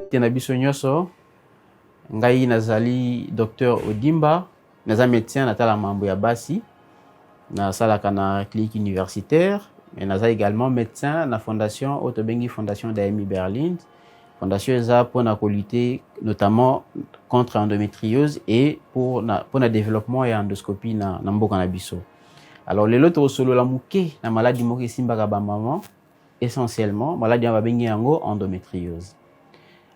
Te na biso nyonso, ngai nazali Docteur Odimba, naza médecin, natala mambo ya basi, nasalaka na clinique universitaire, mais naza également médecin na fondation oyo tobengi Fondation Daemi Berlin. Fondation eza mpona kolutter notamment contre endométriose et pour na, mpona développement ya endoscopie na mboka na biso. Alors lelo tokosolola moke na maladi moko esimbaka bamama essentiellement, maladi wana babengi yango endométriose.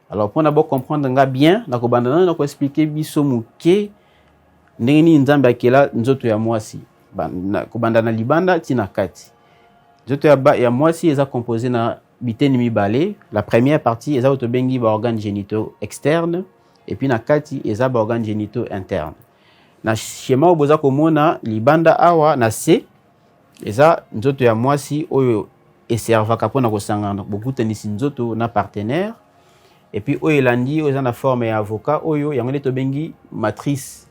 Alors mpona bocomprendre nga bien, nakobanda nano na koexpliquer biso moke ndenge nini Nzambe akela nzoto ya mwasi, kobanda na libanda ntina kati. Nzoto ya mwasi eza composé na biteni mibale. La première partie eza oyo tobengi baorganes génitaux externes, et puis na kati eza baorganes génitaux internes. Na schéma oyo boza komona libanda awa na se, eza nzoto ya mwasi oyo eservaka mpona kosangana, bokutanisi nzoto na partenaire. Et puis oyo elandi, oyo eza na forme ya avocat oyo, yango nde tobengi matrice,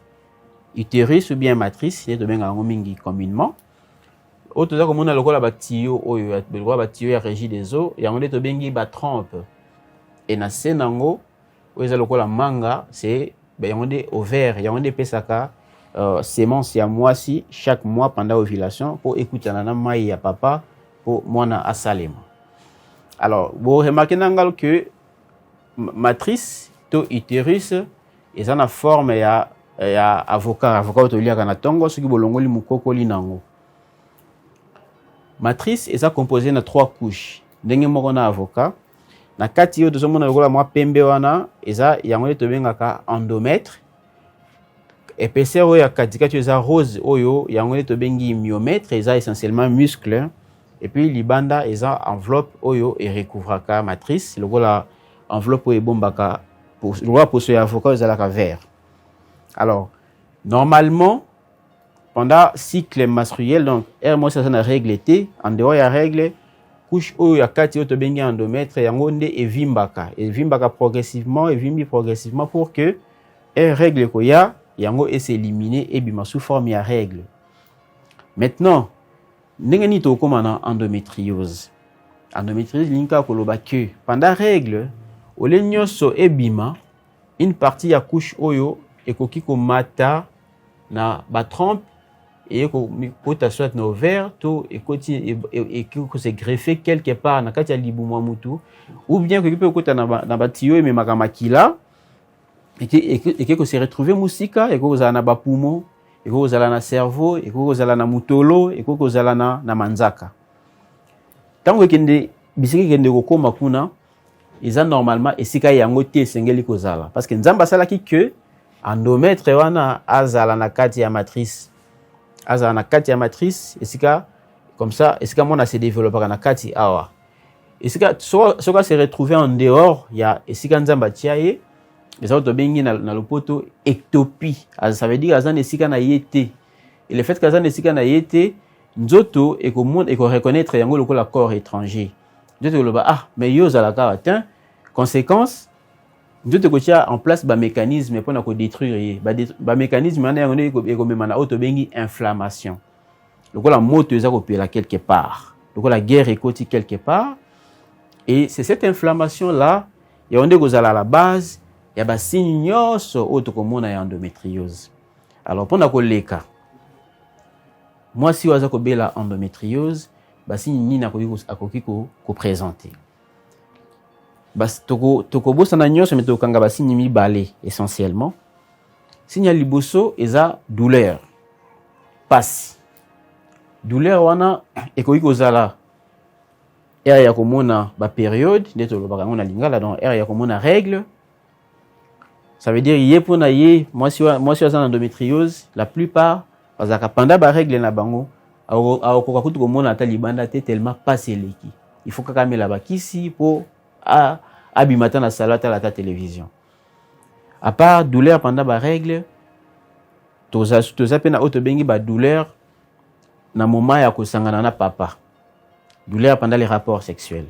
utérus ou bien matrice, nde tobengaka yango mingi communément. Oyo toza komona lokola batuyau oyo, lokola batuyau ya Régie des eaux, yango nde tobengi batrompe. E na se nango, oyo eza lokola manga, c'est yango nde ovaire, yango nde epesaka semence ya mwasi chaque mois pendant ovulation mpo ekutana na mai ya papa mpo mwana asalema. Alors boremarquer na nga que matrice to utérus eza na forme ya avocat, avocat oyo toliaka na ntongo soki bolongoli mokokoli nango. Matrice eza composé na trois couches, ndenge moko na avocat. Na kati oyo tozomona lokola mwa pembe wana, eza yango nde tobengaka endomètre. Épaisseur oyo ya katikati eza rose oyo, yango nde tobengi myomètre, eza essentiellement muscle. Et puis libanda eza enveloppe oyo erecouvraka matrice, lokola enveloppe oyo ebombaka, lokola poso ya avocat oyo ezalaka vert. Alors normalement, pendant cycle menstruel, donc heure mwasi aza na règle te, en dehors ya règle, couche oyo ya kati oyo tobengi endomètre, yango nde evimbaka, evimbaka progressivement, evimbi progressivement pour que heure règle ekoya, yango es'éliminer, ebima sous forme ya règle. Maintenant, ndenge nini tokóma na endométriose? Endométriose elingi kaka koloba que pendant règle, ole nyonso ebima, une partie ya couche oyo ekoki komata na batrompe, eye kokota soit na ovaire to ekoti, ekoki kose greffer quelque part na kati ya libumu ya mutu, ou bien ekoki mpe kokota na batuyau ememaka makila, eke kose retrouver mosika. Ekoki kozala na bapoumon, ekoki kozala na cerveau, ekoki kozala na mutolo, ekoki kozala na manzaka. Ntango ekende bisika ekende kokóma kuna, eza normalement esika yango te esengeli kozala, parce que Nzambe asalaki que endomètre wana azala na kati ya matrice, azala na kati ya matrice esika comme ça, esika mwana se développaka na kati awa. Esika soki ase retrouver en dehors ya esika Nzambe atia ye, eza oyo tobengi na lopoto ectopie. Ça veut dire aza na esika na ye te. Et le fait que aza na esika na ye te, nzoto ekoreconnaître yango lokola corps étranger. Nzoto ekoloba: "Ah, mais yo ozalaka awa te." Conséquence, nzoto ekotia en place bamécanisme mpona kodétruire ye. Bamécanisme wana, yango nde ekomema na oyo tobengi inflammation, lokola moto eza kopela quelque part, lokola guerre ekoti quelque part. Et c'est cette inflammation là, yango nde kozala la base ya basigne nyonso oyo tokomona ya endométriose. Alors mpona koleka, mwasi oyo aza kobela endométriose, basigne nini akoki koprésenter? Tokobosana nyonso, me tokokanga basigne mibale essentiellement. Signe ya liboso eza douleur, pasi. Douleur wana ekoki kozala heure ya komona bapériode, nde tolobaka yango na lingala, donc heure ya komona règle. Ça veut dire ye, mpona ye mwasi oyo aza na endométriose, la plupart bazalaka pendant barègle na bango, akokoka kutu komona ata libanda te, tellement pasi eleki. Il faut kaka amela bakisi mpo abima ata na salon, atala ata télévision. À part douleur pendant barègle, toza mpe na oyo tobengi badouleur na moment ya kosangana na papa, douleur pendant les rapports sexuels.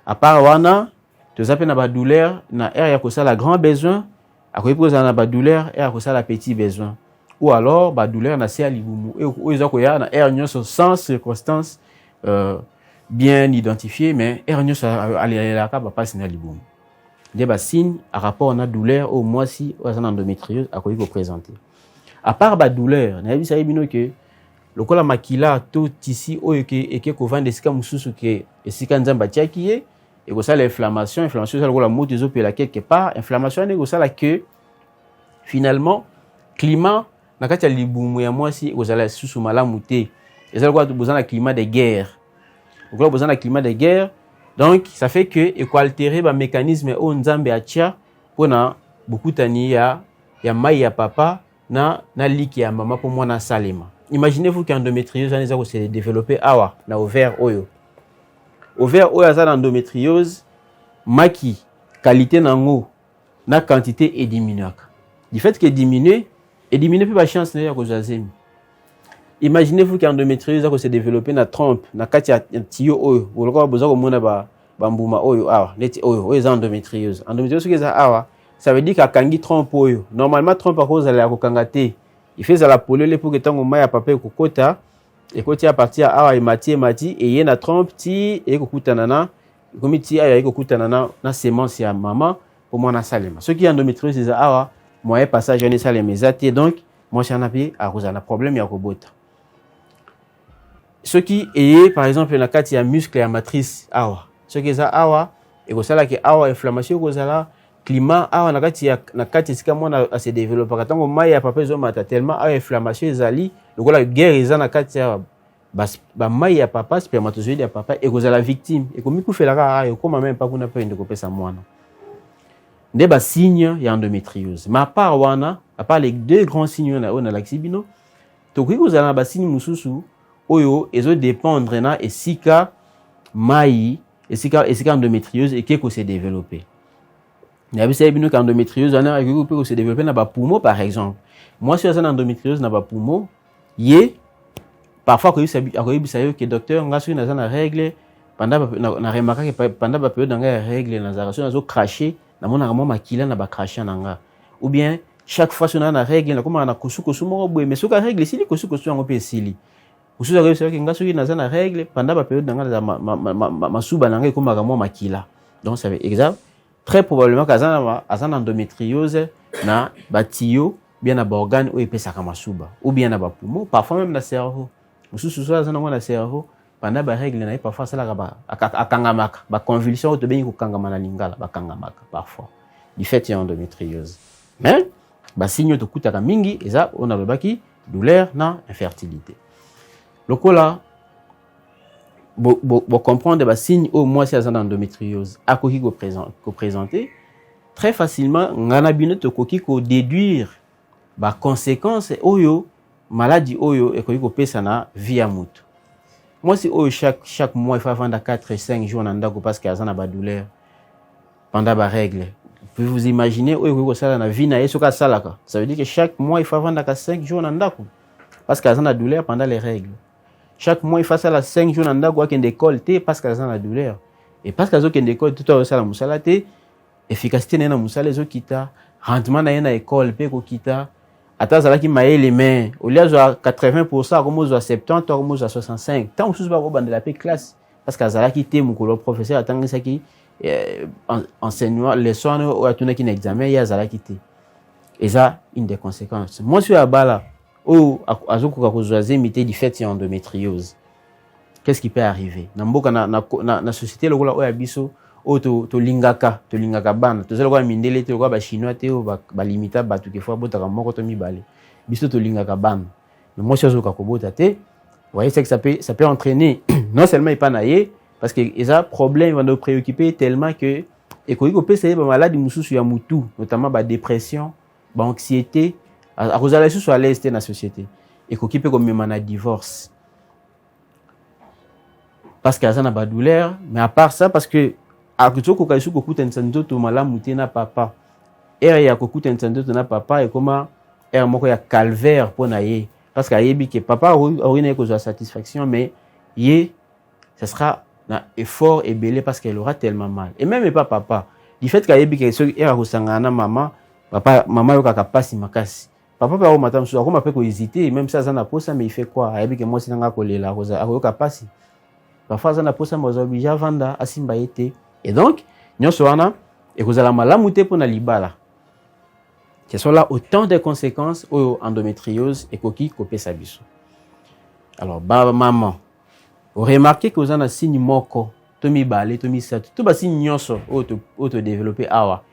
À part wana, toza mpe na badouleur na heure ya kosala grand besoin. Akoki mpe kozala na badouleur heure ya kosala petit besoin, ou alors badouleur na se ya libumu oyo eza koya na heure nyonso sans circonstance bien identifiée, mais heure nyonso alelaka bapasi na libumu. Nde basigne à rapport na douleur oyo mwasi oyo aza na endométriose akoki koprésenter. À part badouleur, nayebisaki bino ke lokola makila to tissu oyo eke kovanda esika mosusu ke esika Nzambe atiaki ye, ekosala inflammation. Inflammation eza lokola moto ezopela quelque part. Inflammation wana ekosala ke finalement climat na kati ya libumu ya mwasi ekozala lisusu malamu te. Eza lokola boza na climat de guerre. Lokola boza na climat de guerre, donc ça fait que ekoaltérer bamécanisme oyo Nzambe atia mpona bokutani ya mai ya papa na liki ya mama mpo mwana asalema. Imaginez-vous que endométriose wana eza kose développer awa na ovaire oyo. Ovaire oyo aza na endométriose, maki qualité nango na quantité ediminuaka. Du fait que ediminue, ediminue mpe bachance na ye ya kozwa zemi. Imaginez-vous que endométriose eza kose développer na trompe, na kati ya tuyau oyo lokola boza komona bambuma oyo awa, neti oyo oyo eza endométriose. Endométriose soki eza awa, ça veut dire qu'akangi trompe oyo. Normalement trompe akozala ya kokanga te, il faut ezala polele pour que ntango mai ya papa ekokota, ekoti à partir ya awa, emati, emati, eye na trompe ti eye kokutana na, ekomi ti awa, eye kokutana na semence ya mama mpo mwana asalema. Soki endométriose eza awa, moyen passage wana esalema eza te. Donc mwasi wana mpe akozala na problème ya kobota. Soki eye par exemple na kati ya muscle ya matrice awa, soki eza awa, ekosalaki awa inflammation, ekozala climat awa na kati esika mwana ase développaka. Ntango mai ya papa ezomata, tellement awa inflammation ezali lokola guerre eza na kati awa, bamai ya papa, spermatozoïde ya papa ekozala victime, ekomikufela kaka, ekóma même pa kuna mpe ende kopesa mwana. Nde basigne ya endométriose. Mais à part wana, à part les deux grands signes oyo nalakisi bino, tokoki kozala na basigne mosusu oyo ezodépendre na esika mai, esika endométriose eke kose développer. Nayebisaki bino ke endométriose wana ekoki mpe kose développer na bapoumon. Par exemple, mwasi oyo aza na endométriose na bapoumon, ye parfois akoyebisa yo ke: "Docteur, nga soki naza na règle, pendant na remarquaki pendant bapériode na ngai ya règle, nazalaka soki nazocracher, namonaka mwa makila na bacrachat na nga, ou bien chaque fois soki naza na règle, nakomaka na kosukosu moko boye, mais soki règle esili, kosukosu yango mpe esili." Mosusu akoyebisa yo ke: "Nga soki naza na règle, pendant bapériode na ngai, masuba na ngai ekomaka mwa makila." Donc ça eza très probablement ke aza na endométriose na batuyau, bien na baorgane oyo epesaka masuba, ou bien na bapoumon, parfois même na cerveau. Mosusu so aza nango na cerveau, pendant barègle na ye, parfois asalaka, akangamaka, baconvulsion oyo tobengi kokangama na lingala, bakangamaka parfois du fait ya endométriose. Mais basigne oyo tokutaka mingi eza oyo nalobaki, douleur na infertilité. Lokola bocomprendre basigne oyo mwasi aza na endométriose akoki koprésenter, très facilement ngai na bino tokoki kodéduire baconséquence oyo maladie oyo ekoki kopesa na vie ya moto. Mwasi oyo chaque mois il faut avanda 4 5 jours na ndako parce que aza na badouleur pendant barègle, pouvez vous imaginer oyo ekoki kosala na vie na ye soki asalaka? Ça veut dire que chaque mois il faut avandaka 5 jours na ndako parce que aza na douleur pendant les règles. Chaque mois il faut asala 5 jours na ndako, akende école te parce que aza na douleur. Et parce que azokende école te to azosala mosala te, efficacité na ye na mosala ezokita, rendement na ye na école mpe ekokita. Ata azalaki mayele, mais au lieu azwa 80, akomi ozwa 70 to akomi ozwa 65. Ntango mosusu bakobandela mpe classe parce que azalaki te mokolo professeur atangisaki enseignement, leçon wana oyo atunaki na examen, ye azalaki te. Eza une des conséquences. Mwasi oyo abala, oyo azokoka kozwa zemi te du fait ya endométriose, qu'est-ce qui peut arriver na mboka, na société lokola oyo ya biso, oyo tolingaka bana? Toza lokola mindele te, lokola bachinois te oyo balimita bato ke faut abotaka moko to mibale. Biso tolingaka bana, mais mwasi azokoka kobota te, voyez, c'est que ça peut entraîner non seulement epa na ye, parce que eza problème bando préoccupé tellement que ekoki kopesa ye bamaladi mosusu ya mutu, notamment badépression, baanxiété, akozala lisusu à l'aise te na société. Ekoki mpe komema na divorce parce que aza na badouleur. Mais à part ça, parce que azokoka lisusu kokutanisa nzoto malamu te na papa, heure ya kokutanisa nzoto na papa ekoma heure moko ya calvaire mpo na ye, parce que ayebi ke papa akoki na ye kozwa satisfaction, mais ye, ça sera na effort ebele parce qu'elle aura tellement mal. Et même pas papa, du fait qu'ayebi ke soki heure akosangana na mama, papa, mama ayokaka mpasi makasi, papa mpe akomata mosusu, akoma mpe kohésiter. Même si aza na posa, mais il fait quoi? Ayebi ke mwasi nanga akolela, akoyoka mpasi. Parfois aza na posa, mais aza obligé avanda, asimba ye te. Et donc nyonso wana Ekozala malamu te mpo na libala. Ce sont là autant de conséquences oyo endométriose ekoki kopesa biso. Alors ba maman, oremarquer ke oza na signe moko to mibale to misato to basigne nyonso oyo todévelopper awa,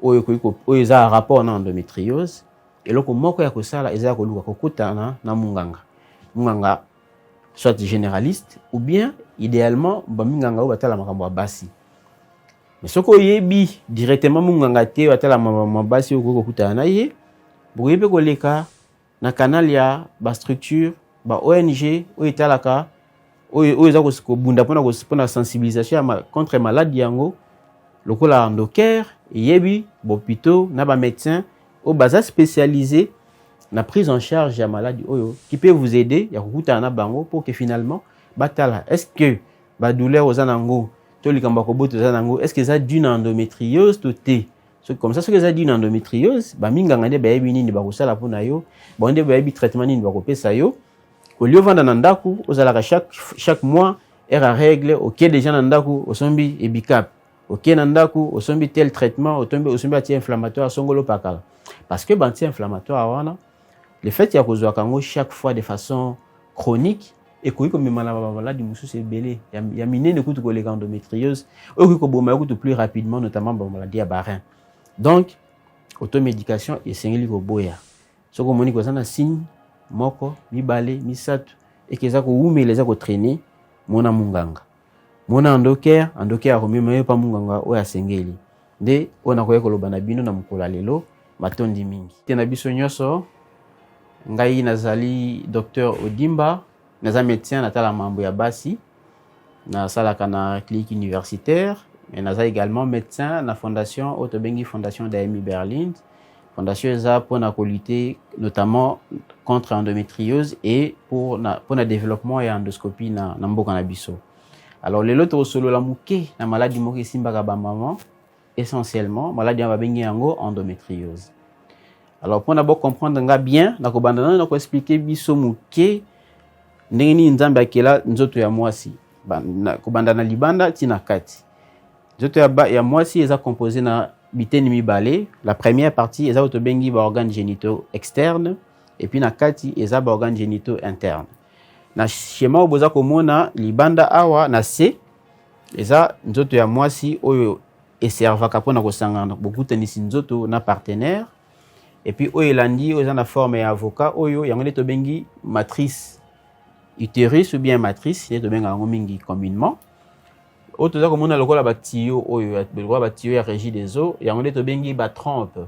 oyo oyo eza rapport na endométriose, eloko moko ya kosala eza ya koluka kokutana na munganga, munganga soit généraliste ou bien idéalement baminganga oyo batala makambo ya basi. Mais soki oyebi directement munganga te oyo atala makambo ya basi, oyo okoki kokutana na ye, bokoki mpe koleka na canal ya bastructure, ba ONG oyo etalaka, oyo eza kobunda mpona sensibilisation ya contre maladie yango, lokola Endocare. Eyebi bahôpitaux na bamédecin oyo baza spécialisé na prise en charge ya maladie oyo, qui peut vous aider ya kokutana na bango pour que finalement batala est-ce que badouleur oza nango to likambo ya kobota oza nango, est-ce que eza dû na endométriose to te. Soki comme ça, soki eza dû na endométriose, baminganga nde bayebi nini bakosala mpona yo, bango nde bayebi traitement nini bakopesa yo. Olie ovanda na ndako, ozalaka chaque mois, heure ya règle, oke déjà na ndako, osombi ebicap, oke na ndako, osombi tel traitement, otombi, osombi anti-inflammatoire songolo pakala, parce que baanti-inflammatoire wana, le fait ya kozwaka yango chaque fois de façon chronique, ekoki komema na bamaladi mosusu ebele ya minene kutu koleka endométriose, oyo ekoki koboma yo kutu plus rapidement, notamment bamaladi ya barein. Donc automédication esengeli koboya. Soki omoni koza na signe moko, mibale, misato, eke eza kowumela, eza kotraîner, mona munganga, mona Endocare. Endocare akomema yo pa munganga oyo asengeli. Nde oyo nakoki koloba na bino na mokolo ya lelo. Matondi mingi te na biso nyonso. Ngai nazali Docteur Odimba, naza médecin, natala mambo ya basi, nasalaka na clinique universitaire, mais naza également médecin na fondation oyo tobengi Fondation Daemi Berlin. Fondation eza mpona kolutter notamment contre endométriose et mpona développement ya endoscopie na mboka na biso. Alors lelo tokosolola moke na maladi moko esimbaka bamama essentiellement, maladi yango babengi yango endométriose. Alors mpona bocomprendre nga bien, nakobanda nano na koexpliquer biso moke ndenge nini Nzambe akela nzoto ya mwasi, kobanda na libanda ntina kati. Nzoto ya mwasi eza composé na biteni mibale. La première partie eza oyo tobengi baorgane génitaux externe, et puis na kati eza baorgane génitaux interne. Na schéma oyo boza komona libanda awa na se, eza nzoto ya mwasi oyo eservaka mpona kosangana, bokutanisi nzoto na partenaire. Et puis oyo elandi, oyo eza na forme ya avocat oyo, yango nde tobengi matrice, utérus ou bien matrice, nde tobengaka yango mingi communément. Oyo toza komona lokola batiyo oyo, lokola batiyo ya Régie des eaux, yango nde tobengi batrompe.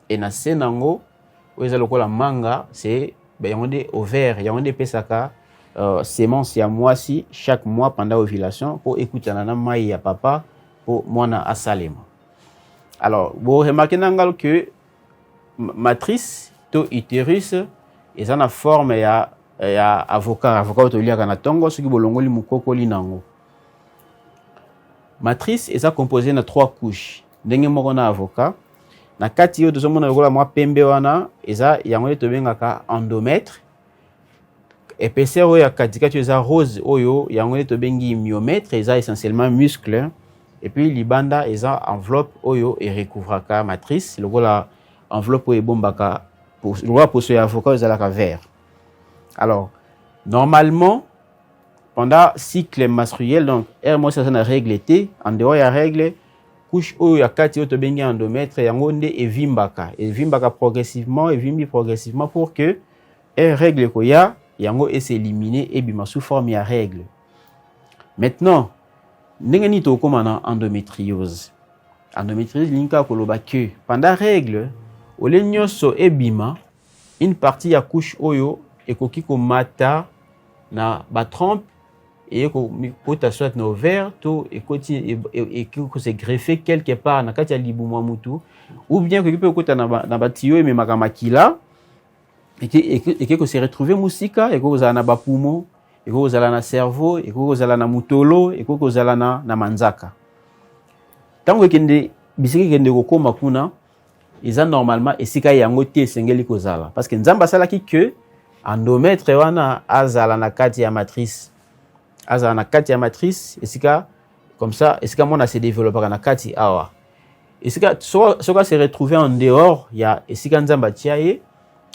E na se nango, oyo eza lokola manga, c'est yango nde ovaire. Yango nde epesaka semence ya mwasi chaque mois pendant ovulation, mpo ekutana na mai ya papa mpo mwana asalema. Alors boremarquer na nga que matrice to utérus eza na forme ya avocat, avocat oyo toliaka na ntongo soki bolongoli mokokoli nango. Matrice eza composé na trois couches, ndenge moko na avocat. Na kati, oyo tozomona lokola mwa pembe wana, eza yango nde tobengaka endomètre. Épaisseur oyo ya katikati eza rose oyo, yango nde tobengi myomètre, eza essentiellement muscle. Et puis libanda eza enveloppe oyo erecouvraka matrice, lokola enveloppe oyo ebombaka, lokola poso ya avocat oyo ezalaka vert. Alors normalement, pendant cycle menstruel, donc heure mwasi aza na règle te, en dehors ya règle, couche oyo ya kati oyo tobengi endomètre, yango nde evimbaka, evimbaka progressivement, evimbi progressivement pour que heure règle ekoya, yango es'éliminer, ebima sous forme ya règle. Maintenant, ndenge nini tokóma na endométriose? Endométriose elingi kaka koloba que pendant règle, ole nyonso ebima, une partie ya couche oyo ekoki komata na batrompe, eye kokota soit na ovaire to ekoti, ekoki kose greffer quelque part na kati ya libumu ya mutu, ou bien ekoki mpe kokota na batiyo ememaka makila, eke kose retrouver mosika. Ekoki kozala na bapoumon, ekoki kozala na cerveau, ekoki kozala na mutolo, ekoki kozala na manzaka. Ntango ekende bisika ekende kokóma kuna, eza normalement esika yango te esengeli kozala, parce que Nzambe asalaki que endomètre wana azala na kati ya matrice, azala na kati ya matrice, esika comme ça, esika mwana se développaka na kati awa. Esika soki ase retrouver en dehors ya esika Nzambe atia ye,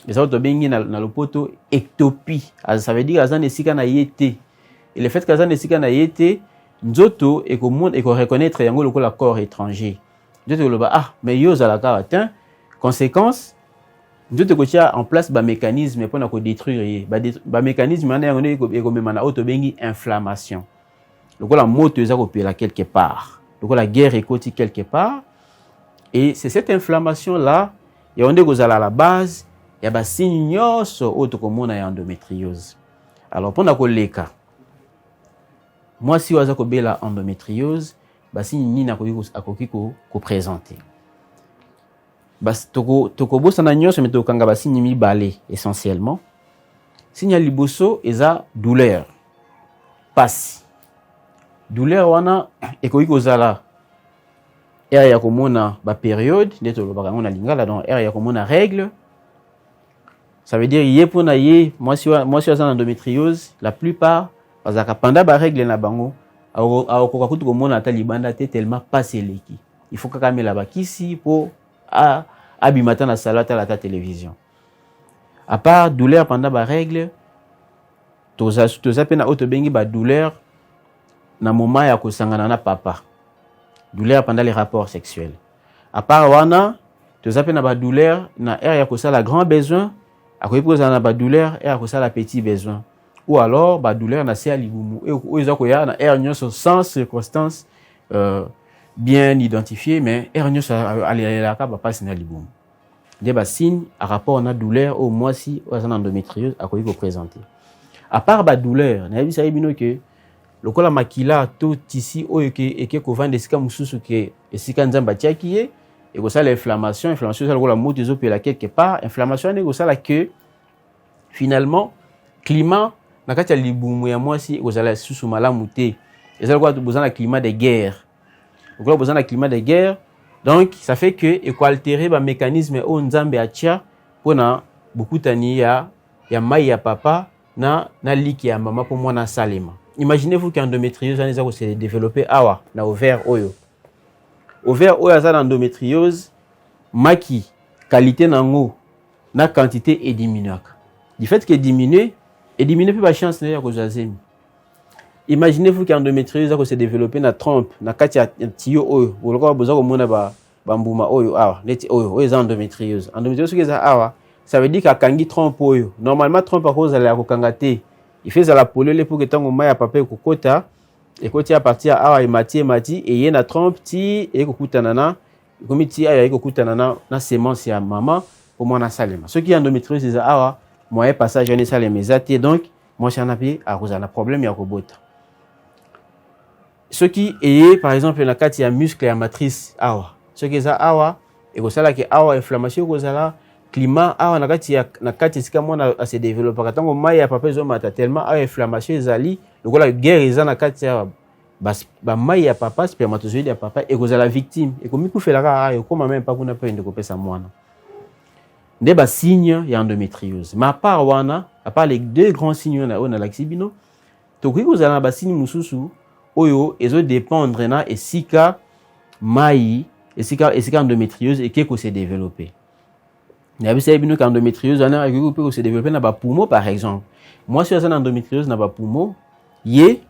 eza oyo tobengi na lopoto ectopie. Ça veut dire aza na esika na ye te. Et le fait qu'aza na esika na ye te, nzoto ekoreconnaître yango lokola corps étranger. Nzoto ekoloba: "Ah, mais yo ozalaka awa te." Conséquence, nzoto ekotia en place bamécanisme mpona kodétruire ye. Bamécanisme wana, yango nde ekomema na oyo tobengi inflammation, lokola moto eza kopela quelque part, lokola guerre ekoti quelque part. Et c'est cette inflammation là yango nde kozala la base ya basigne nyonso oyo tokomona ya endométriose. Alors, mpona koleka, mwasi oyo aza kobela endométriose, basigne nini akoki koprésenter? Tokobosana nyonso, me tokokanga basigne mibale essentiellement. Signe ya liboso eza douleur, pasi. Douleur wana ekoki kozala heure ya komona bapériode, nde tolobaka yango na lingala, donc heure ya komona règle. Ça veut dire ye, mpona ye, mwasi oyo aza na endométriose, la plupart bazalaka pendant barègle na bango, akokoka kutu komona ata libanda te, tellement pasi eleki. Il faut kaka amela bakisi mpo abima ata na salon, atala ata télévision. À part douleur pendant barègle, toza mpe na oyo tobengi badouleur na moment ya kosangana na papa, douleur pendant les rapports sexuels. À part wana, toza mpe na badouleur na heure ya kosala grand besoin. Akoki mpe kozala na badouleur heure ya kosala petit besoin, ou alors badouleur na se ya libumu oyo eza koya na heure nyonso, sans circonstance bien identifiée, mais heure nyonso alelaka bapasi na libumu. Nde basigne à rapport na douleur oyo mwasi oyo aza na endométriose akoki koprésenter. À part badouleur, nayebisaki bino ke lokola makila to tissu oyo eke kovanda esika mosusu ke esika Nzambe atiaki ye, ekosala inflammation. Inflammation eza lokola moto ezopela quelque part. Inflammation wana ekosala ke finalement climat na kati ya libumu ya mwasi ekozala lisusu malamu te. Eza lokola boza na climat de guerre. Lokola boza na climat de guerre, donc ça fait que ekoaltérer bamécanisme oyo Nzambe atia mpona bokutani ya mai ya papa na liki ya mama mpo mwana asalema. Imaginez-vous que endométriose wana eza kose développer awa na ovaire oyo. Ovaire oyo aza na endométriose, maki qualité nango na quantité ediminuaka. Du fait que ediminue, ediminue mpe bachance na ye ya kozwa zemi. Imaginez-vous que endométriose eza kose développer na trompe, na kati ya tuyau oyo lokola boza komona bambuma oyo awa, neti oyo eza endométriose. Endométriose soki eza awa, ça veut dire qu'akangi trompe oyo. Normalement trompe akozala ya kokanga te, il faut ezala polele pour que ntango mai ya papa ekokota, ekoti à partir ya awa, emati, emati, eye na trompe ti eye kokutana na, ekomi ti ayo aye kokutana na semence ya mama mpo mwana asalema. Soki endométriose eza awa, moyen passage wana esalema eza te. Donc mwasi wana mpe akozala na problème ya kobota. Soki eye par exemple na kati ya muscle ya matrice awa, soki eza awa, ekosalaki awa inflammation, ekozala climat awa na kati esika mwana ase développaka. Ntango mai ya papa ezomata, tellement awa inflammation ezali lokola guerre eza na kati awa, bamai ya papa, spermatozoïde ya papa ekozala victime, ekomikufela kaka, ekóma même pa kuna mpe ende kopesa mwana. Nde basigne ya endométriose. Mais à part wana, à part les deux grands signes oyo nalakisi bino, tokoki kozala na basigne mosusu oyo ezodépendre na esika mai, esika endométriose eke kose développer. Nayebisaki bino ke endométriose wana ekoki mpe kose développer na bapoumon. Par exemple, mwasi oyo aza na endométriose na bapoumon, ye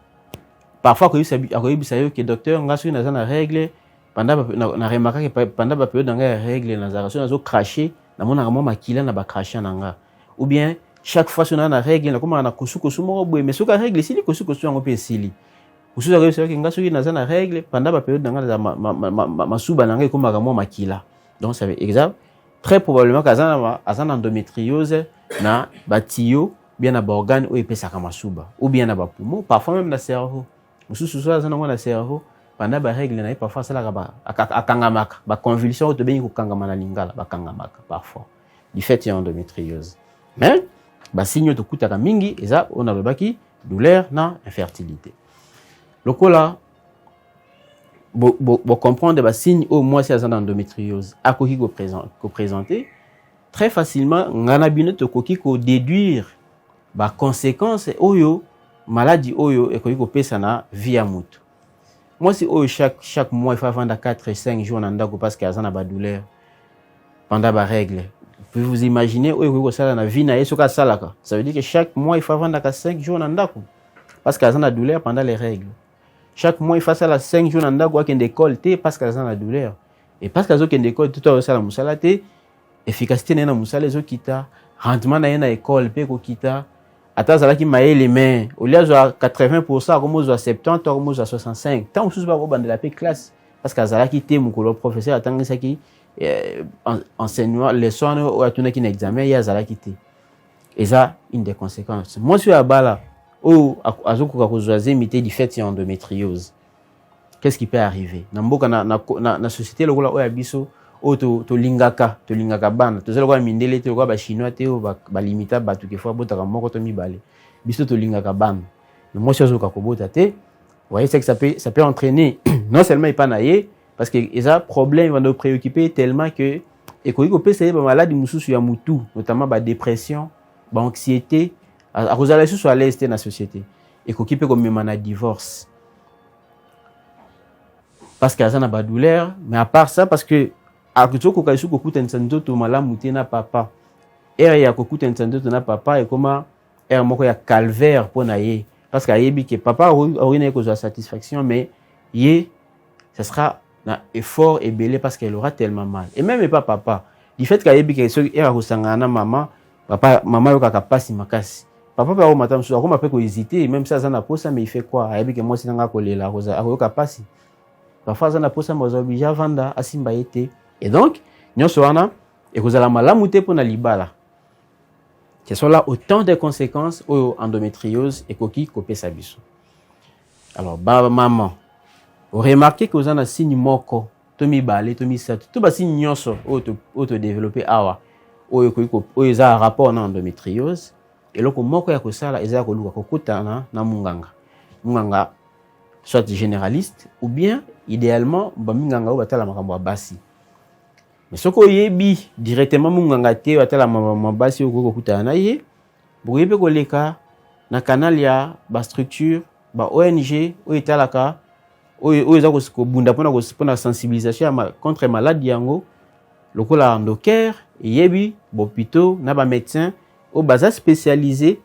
parfois akoyebisa yo ke: "Docteur, nga soki naza na règle, pendant na remarquaki pendant bapériode na ngai ya règle, nazalaka soki nazocracher, namonaka mwa makila na bacrachat na nga, ou bien chaque fois soki naza na règle, nakomaka na kosukosu moko boye, mais soki règle esili, kosukosu yango mpe esili." Mosusu akoyebisa yo ke: "Nga soki naza na règle, pendant bapériode na ngai, masuba na ngai ekomaka mwa makila." Donc ça eza très probablement aza na endométriose na batuyau, bien na baorgane oyo epesaka masuba, ou bien na bapoumon, parfois même na cerveau. Mosusu so aza nango na cerveau, pendant barègle na ye, parfois asalaka, akangamaka, baconvulsion oyo tobengi kokangama na lingala, bakangamaka parfois du fait ya endométriose. Mais basigne oyo tokutaka mingi eza oyo nalobaki, douleur na infertilité. Lokola bocomprendre basigne oyo mwasi aza na endométriose akoki koprésenter, très facilement ngai na bino tokoki kodéduire baconséquence oyo maladie oyo ekoki kopesa na vie ya moto. Mwasi oyo chaque mois il faut avanda 4 et 5 jours na ndako parce que aza na ba douleur pendant ba règles. Vous pouvez vous imaginer oyo ekoki kosala na vie na ye soki asalaka. Ça veut dire que chaque mois il faut avandaka 5 jours na ndako parce que aza na douleur pendant les règles. Chaque mois il faut asala 5 jours na ndako, akende école te parce que aza na douleur. Et parce que azokende école te to azosala mosala te, efficacité na ye na mosala ezokita, rendement na ye na école mpe ekokita. Ata azalaki mayele, mais au lieu azwa 80%, akomi ozwa 70 to akomi ozwa 65. Ntango mosusu bakobandela mpe classe parce que azalaki te mokolo professeur atangisaki enseignement, leçon wana oyo atunaki na examen, ye azalaki te. Eza une des conséquences. Mwasi oyo abala, oyo azokoka kozwa zemi te du fait ya endométriose, qu'est-ce qui peut arriver na mboka, na société lokola oyo ya biso, oyo tolingaka bana? Toza lokola mindele te, lokola Bachinois te oyo balimita bato que faut abotaka moko to mibale. Biso tolingaka bana. Mwasi azokoka kobota te, voyez, c'est que ça peut entraîner non seulement epa na ye, parce que eza problème bando préoccupé tellement que ekoki kopesa ye bamaladi mosusu ya mutu, notamment badépression, baanxiété, akozala lisusu à l'aise te na société. Ekoki mpe komema na divorce parce que aza na badouleur. Mais à part ça, parce que azokoka lisusu kokutanisa nzoto malamu te na papa, heure ya kokutanisa nzoto na papa ekoma heure moko ya calvaire mpo na ye, parce que ayebi que papa akoki na ye kozwa satisfaction, mais ye, ça sera na effort ebele parce qu'elle aura tellement mal. Et même pas papa, du fait qu'ayebi que soki heure akosangana na mama, papa, mama ayokaka mpasi makasi, papa mpe akomata mosusu, akoma mpe kohésiter. Même si aza na posa, mais il fait quoi? Ayebi que mwasi nanga akolela, akoyoka mpasi. Parfois aza na posa, mais aza obligé avanda, asimba ye te. Et donc nyonso wana ekozala malamu te mpo na libala. Ce sont là autant de conséquences oyo endométriose ekoki kopesa biso. Alors bamama, oremarquer que oza na signe moko to mibale to misato to basigne nyonso oyo todévelopper awa, oyo oyo eza rapport na endométriose, eloko moko ya kosala eza ya koluka kokutana na munganga, munganga soit généraliste ou bien idéalement baminganga oyo batala makambo ya basi. Mais soki oyebi directement munganga te oyo atala makambo ya basi, okoki kokutana na ye, bokoki mpe koleka na canal ya bastructure, ba ONG oyo etalaka, oyo eza kobunda mpona sensibilisation contre maladie yango, lokola Endocare. Eyebi bahôpitaux na bamédecin oyo baza spécialisé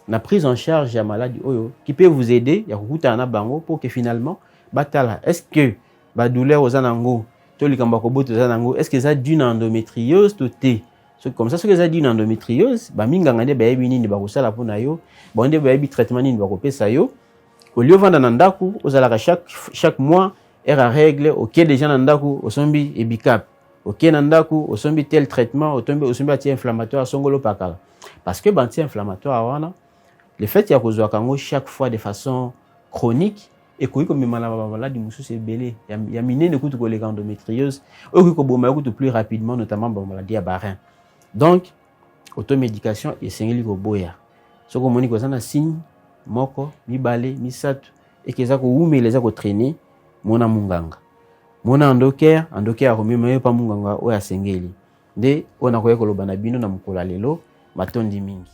na prise en charge ya maladie oyo, qui peut vous aider ya kokutana na bango pour que finalement batala est-ce que badouleur oza nango to likambo ya kobota oza nango, est-ce que eza dû na endométriose to te. So, comme ça, soki eza dû na endométriose, baminganga nde bayebi nini bakosala mpona yo, bango nde bayebi traitement nini bakopesa yo. Au lieu ovanda na ndako, ozalaka chaque mois, heure ya règle, oke déjà na ndako, osombi Ebicap, oke na ndako, osombi tel traitement, otombi, osombi anti inflammatoire songolo pakala, parce que baanti inflammatoire wana, le fait ya kozwaka yango chaque fois de façon chronique ekoki komema na bamaladi mosusu ebele ya minene kutu koleka endométriose, oyo ekoki koboma yo kutu plus rapidement, notamment bamaladi ya barein. Donc automédication esengeli koboya. Soki omoni koza na signe moko, mibale, misato, eke eza kowumela, eza kotraîner, mona munganga, mona Endocare. Endocare akomema yo pa munganga oyo asengeli. Nde oyo nakoki koloba na bino na mokolo ya lelo. Matondi mingi.